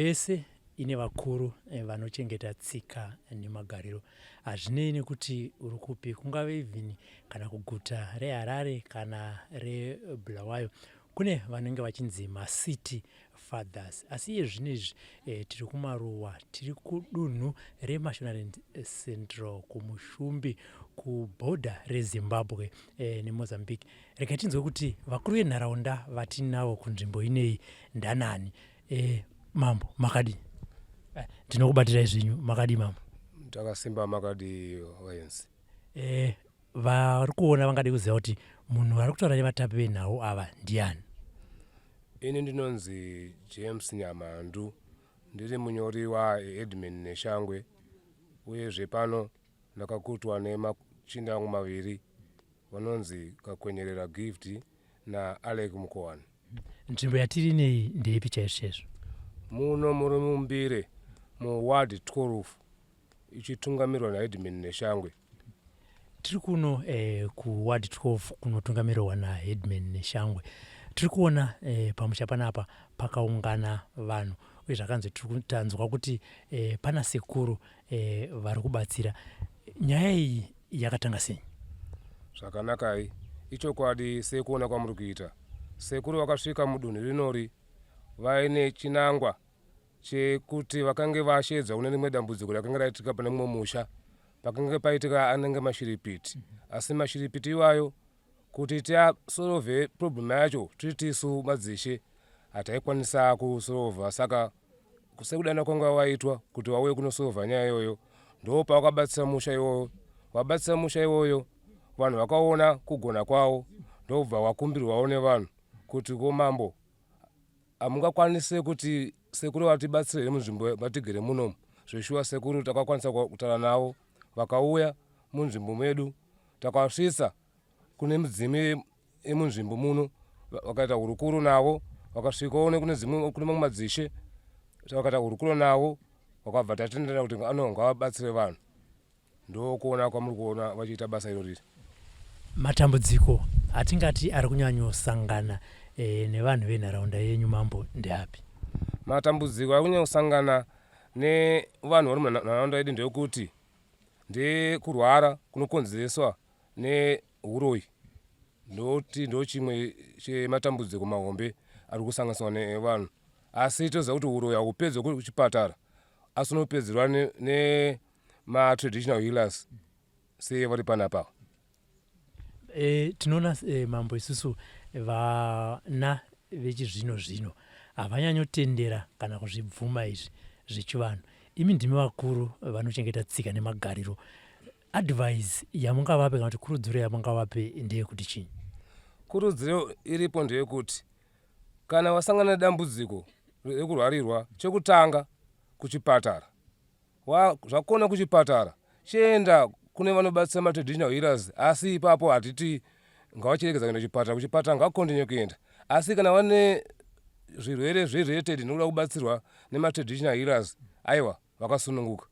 yese ine vakuru eh, vanochengeta tsika nemagariro. Hazvinei nekuti uri kupi, kungave even kana kuguta reHarare kana reBulawayo, kune vanenge vachinzi macity fathers. Asi iye zvino izvi eh, tiri kumaruwa, tiri kudunhu reMashonaland Central kuMushumbi kubhodha reZimbabwe eh, neMozambique. Rega tinzwe kuti vakuru venharaunda vatinavo kunzvimbo ineyi ndanani. E, mambo makadii? Eh, ndinokubatirai zvenyu makadii mambo? Takasimba makadii vaenzi? E, vari kuona vangade kuziva kuti munhu ari kutaura nevatapi venhau ava ndiani? Ini ndinonzi James Nyamandu, ndiri munyori waHeadman Neshangwe, uyezve pano ndakakutwa nemachinda angu maviri vanonzi Kakwenyerera Gift naAlec Mukowani. Nzvimbo yatiri nei ndeipi chaizvo chaizvo? Muno muri muMbire muWard 12 ichitungamirwa naHeadman Neshangwe. Tiri kuno eh, kuWard 12 kunotungamirwa naHeadman Neshangwe. Tiri kuona eh, pamusha panapa pakaungana vanhu uye zvakanzi tanzwa kuti eh, pana sekuru eh, vari kubatsira. Nyaya iyi yakatanga sei? Zvakanakai, ichokwadi sekuona kwamuri kuita. Sekuru vakasvika mudunhu rinori vaine chinangwa chekuti vakange vasheedzwa kune rimwe dambudziko rakange raitika pane mumwe musha pakange paitika anenge mashiripiti asi mashiripiti iwayo kuti tiasorovhe problem yacho tiri tisu madzishe hataikwanisa kusorovha saka sekudana kwanga waitwa kuti vauye kunosorovha nyaya iyoyo ndo pavakabatsira musha iwoyo vabatsira musha iwoyo vanhu vakaona kugona kwavo ndobva wakumbirwawo nevanhu kuti ko mambo Hamungakwanise kuti sekuru vatibatsire here munzvimbo matigere munomu? Zveshuwa sekuru takakwanisa kutaura navo vakauya munzvimbo medu takavasvitsa kune midzimu yemunzvimbo muno vakaita hurukuro navo vakasvikawo nekune dzimwe kune mamwe madzishe vakaita hurukuro navo vakabva tatendera kuti ano ngavabatsire vanhu. Ndokuona kwamuri kuona vachiita basa iro riri. Matambudziko atingati ari kunyanyosangana e, nevanhu venharaunda yenyu mambo ndeapi? Matambudziko ari kunyanyosangana nevanhu vari munharaunda yedu ndeyekuti ndekurwara kunokonzereswa nehuroyi ndoti ndochimwe chematambudziko mahombe ari kusanganiswa nevanhu asi toziva kuti huroyi haupedzwe kuchipatara asi unopedzerwa ne, ne matraditional healers sei vari panapa e, tinoona e, mambo isusu vana vechizvino zvino havanyanyotendera kana kuzvibvuma izvi zvechivanhu imi ndimi vakuru vanochengeta tsika nemagariro advice yamungavape kana kuti kurudziro yamungavape ndeyekuti chii kurudziro iripo ndeyekuti kana wasangana nedambudziko rekurwarirwa chekutanga kuchipatara Zvakona kuchipatara chienda kune vanobatsira matraditional healers asi ipapo hatiti ngavachiregedza kuenda kuchipatara kuchipatara ngavakontinue kuenda asi kana vane zvirwere zvirelated nekuda kubatsirwa nematraditional healers aiwa vakasununguka.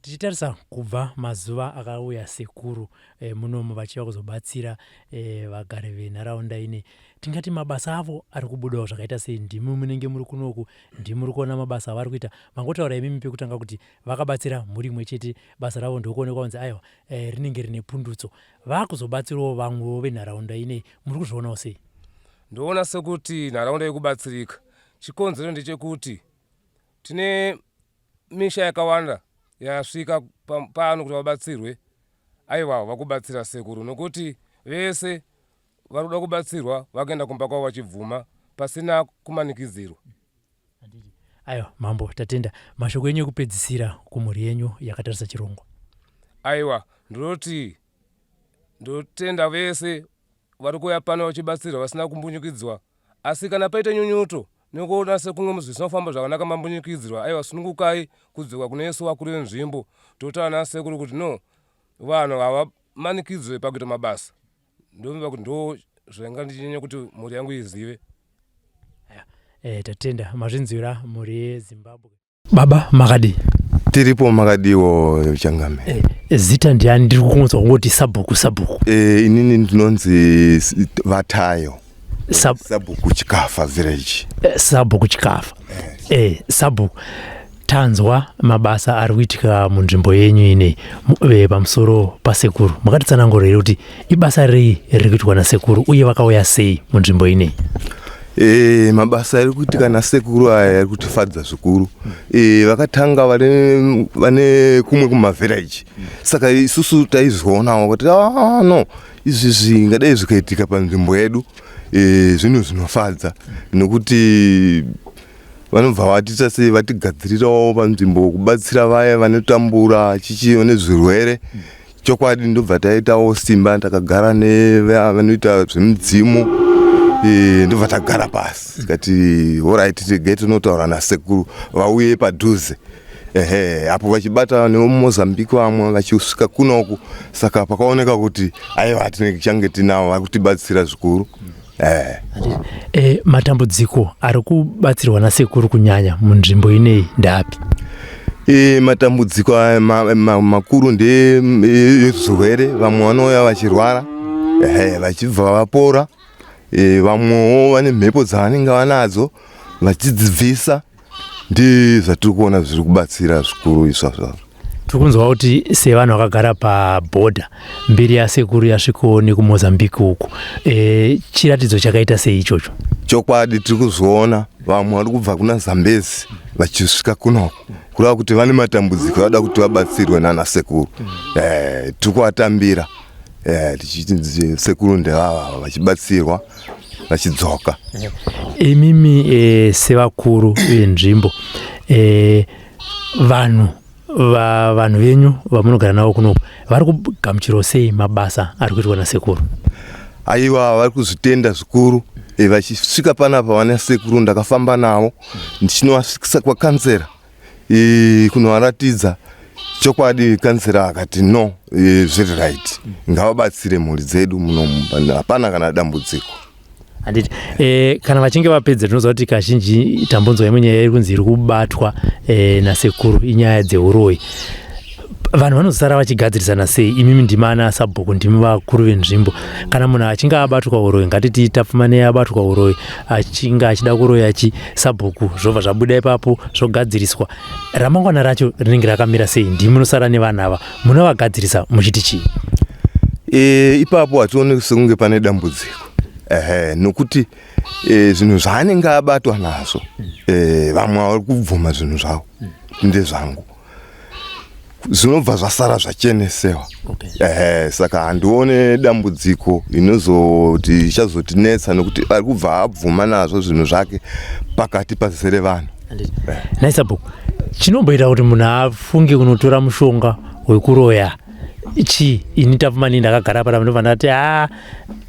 Tichitarisa kubva mazuva akauya sekuru eh, munomu vachiva kuzobatsira eh, vagari venharaunda ine tingati mabasa avo ari kubudawo zvakaita sei ndimi munenge muri kunoku ndimi muri kuona mabasa avari kuita mangotaura imimi pekutanga kuti vakabatsira mhuri imwe chete basa ravo ndokuonekwa kunzi aiwa eh, rinenge rine pundutso vakuzobatsirawo vamwewo venharaunda inei muri kuzvionawo sei ndoona sekuti nharaunda yekubatsirika chikonzero ndechekuti tine misha yakawanda yasvika pano kuti vabatsirwe aiwa vakubatsira sekuru nokuti vese vari kuda kubatsirwa vakaenda kumba kwavo vachibvuma pasina kumanikidzirwa. Aiwa mambo tatenda mashoko enyu ekupedzisira kumhuri yenyu yakatarisa chirongwa. Aiwa ndinoti ndotenda vese vari kuuya pano vachibatsirwa vasina kumbunyikidzwa asi kana paita nyunyuto nekuona sekunge zvisina kufamba zvakanaka mambunyikidzirwa aiwa sunungukai kudzoka kune isu vakuru venzvimbo totaura nasekuru kuti no vanhu havamanikidzwe pakuita mabasa Ndovimba kuti ndo zvanga ndichinyanya kuti mhuri yangu izive. Eh, tatenda mazvinzwira mhuri yeZimbabwe. Baba makadii? Tiripo makadiwo changame. Eh, zita ndiani ndiri kukunzwa kungoti sabhuku sabhuku. Eh, inini ndinonzi Vatayo. Sab sabhuku Chikafa village. Eh, sabhuku Chikafa. Eh, sabhuku tanzwa mabasa ari kuitika munzvimbo yenyu inei eh, pamusoro pasekuru makatitsanangura here kuti ibasa rei riri kuitwa nasekuru uye vakauya sei munzvimbo inei E, mabasa ari kuitika nasekuru aya ari kutifadza zvikuru e, vakatanga vane, vane kumwe kumavhireji saka isusu taizvionawo kuti ah, no izvi zvingadai zvikaitika panzvimbo yedu e, zvinhu zvinofadza nokuti vanobva vatiita sei vatigadzirirawo panzvimbo kubatsira vaya vanotambura chichi vane zvirwere chokwadi ndobva taitawo simba takagara nevanoita zvemidzimu e, ndobva tagara pasi tikati horaiti regai tinotaura nasekuru vauye padhuze ehe apo vachibata nevemumozambique vamwe vachisvika kunoku saka pakaoneka kuti aiwa tinenge tinavo vari kutibatsira zvikuru eh. E, matambudziko ari kubatsirwa nasekuru kunyanya munzvimbo ineyi ndaapi? E, matambudziko aya ma, ma, makuru ndeezvirwere vamwe vanouya vachirwara ehe vachibva vapora e, vamwewo vane mhepo dzavanenge vanadzo vachidzibvisa ndizvatiri kuona zviri kubatsira zvikuru izvazvo tiri kunzwa kuti sevanhu vakagara pabhodha mbiri yasekuru yasvikawo nekumozambique uku e, chiratidzo chakaita sei ichocho chokwadi tiri kuzviona vamwe vari kubva kuna zambezi vachisvika kunoku kureva kuti vane matambudziko vada kuti vabatsirwe nana sekuru eh, tiri kuvatambira eh, tichiti sekuru ndevava vachibatsirwa vachidzoka imimi e, sevakuru venzvimbo e, vanhu va, vanhu venyu vamunogara navo kunoku vari kugamuchirawo sei mabasa ari kuitwa nasekuru aiwa vari kuzvitenda zvikuru e, vachisvika panapa vana sekuru ndakafamba navo ndichinovasvikisa kwakanzera e, kunovaratidza chokwadi kansera akati no e, zviri right ngavabatsire mhuri dzedu munomu hapana kana dambudziko handiti e, kana vachinge vapedza tinoziva kuti kazhinji tambonzwa imwe nyaya iri kunzi iri kubatwa e, nasekuru inyaya dzeuroyi vanhu vanozosara vachigadzirisana sei imimi ndimi ana sabhuku ndimi vakuru venzvimbo kana munhu achinge abatwa uroyi ngatiti tapfumanei abatwa uroyi achinge achida kuroya chi sabhuku zvobva zvabuda ipapo zvogadziriswa ramangwana racho rinenge rakamira sei ndimi munosara nevanhu ava munovagadzirisa muchiti chii e, ipapo hationi sekunge pane dambudziko ehe nokuti e, zvinhu zvaanenge abatwa nazvo e, vamwe vari kubvuma zvinhu zvavo ndezvangu zvinobva zvasara zvachenesewa okay. Ehe, saka handione dambudziko inozoti ichazotinetsa nokuti ari kubva abvuma nazvo zvinhu zvake pakati pazere vanhu naisabhuku chinomboita kuti munhu afunge kunotora mushonga wekuroya chii ini tapfumani ndakagara panapa ndobva ndati a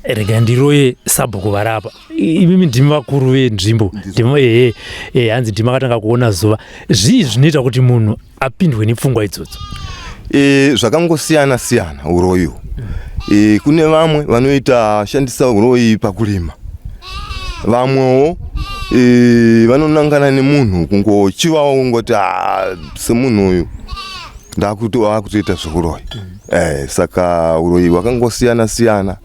rega ndiroye sabhuku varapa imimi ndimi vakuru venzvimbo ndimi ehe eh, hanzi ndimi akatanga kuona zuva zvii zvinoita kuti munhu apindwe nepfungwa idzodzo e, zvakangosiyana siyana uroyi e, kune vamwe vanoita shandisa uroyi pakurima vamwewo e, vanonangana nemunhu kungochivawo kungoti ah, semunhu uyu ndakutoita zveuroyi mm. eh, saka uroyi hwakangosiyana siyana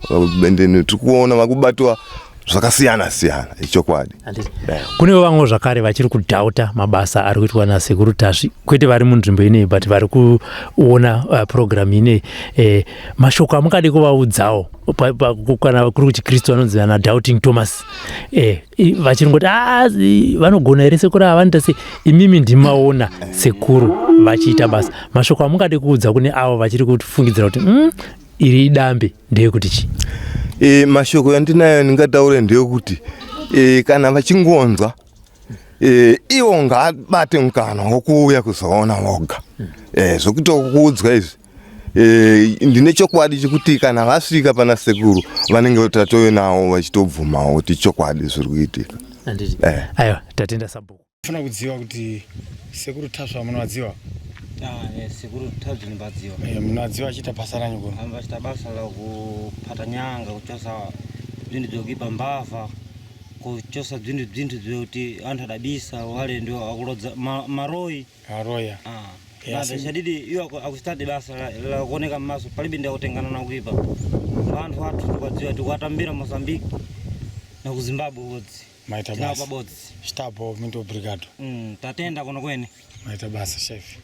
ende tiri kuona vakubatwa zvakasiyana siyana ichokwadi kune vamwe zvakare vachiri kudhauta mabasa ari kuitwa nasekuru tasvi kwete vari munzvimbo ineyi but vari kuona uh, program ineyi eh, mashoko amungade kuvaudzawo kana kuri kuchikristu vanonzi vana doubting thomas eh, vachiri ngoti ah, vanogona here sekuru ava vanoita sei imimi ndimaona sekuru vachiita basa mashoko amungade kuudza kune avo vachiri kufungidzira kuti mm, iri idambe ndeyekuti chii e, mashoko yandinayo ndingataure ndeyekuti e, kana vachingonzwa e, ivo ngaabate mukana wokuuya kuzoona voga e, zvekuti kuudzwa izvi e, ndine chokwadi chekuti kana vasvika pana sekuru vanenge tatove navo vachitobvumawo kuti chokwadi zviri kuitika e. aiwa tatenda sabhuku Funa kudziwa kuti sekuru Tasva munovadziwa? Ah, eh, sekuru Tasva ndinovadziwa. Eh, munovadziwa achiita basa ranyu kuno? Amba achiita basa la kupata nyanga, kuchosa bzinthu bzokuipa mbava, kuchosa bzinthu bzinthu bzoti anthu adabisa wale ndio akulodza ma, maroi. Maroya. Ah. Eh, Bada asi- shadidi iyo akuchitadi basa la, la kuoneka mmaso palibe ndi akutengana na kuipa. Anthu athu tikuwadziwa tikuwatambira Mozambique na ku Zimbabwe kodzi. Maita Tinawo basa. pabodzi. Está bom, muito obrigado. Tatenda kuno kwene. Maita basa, chefe.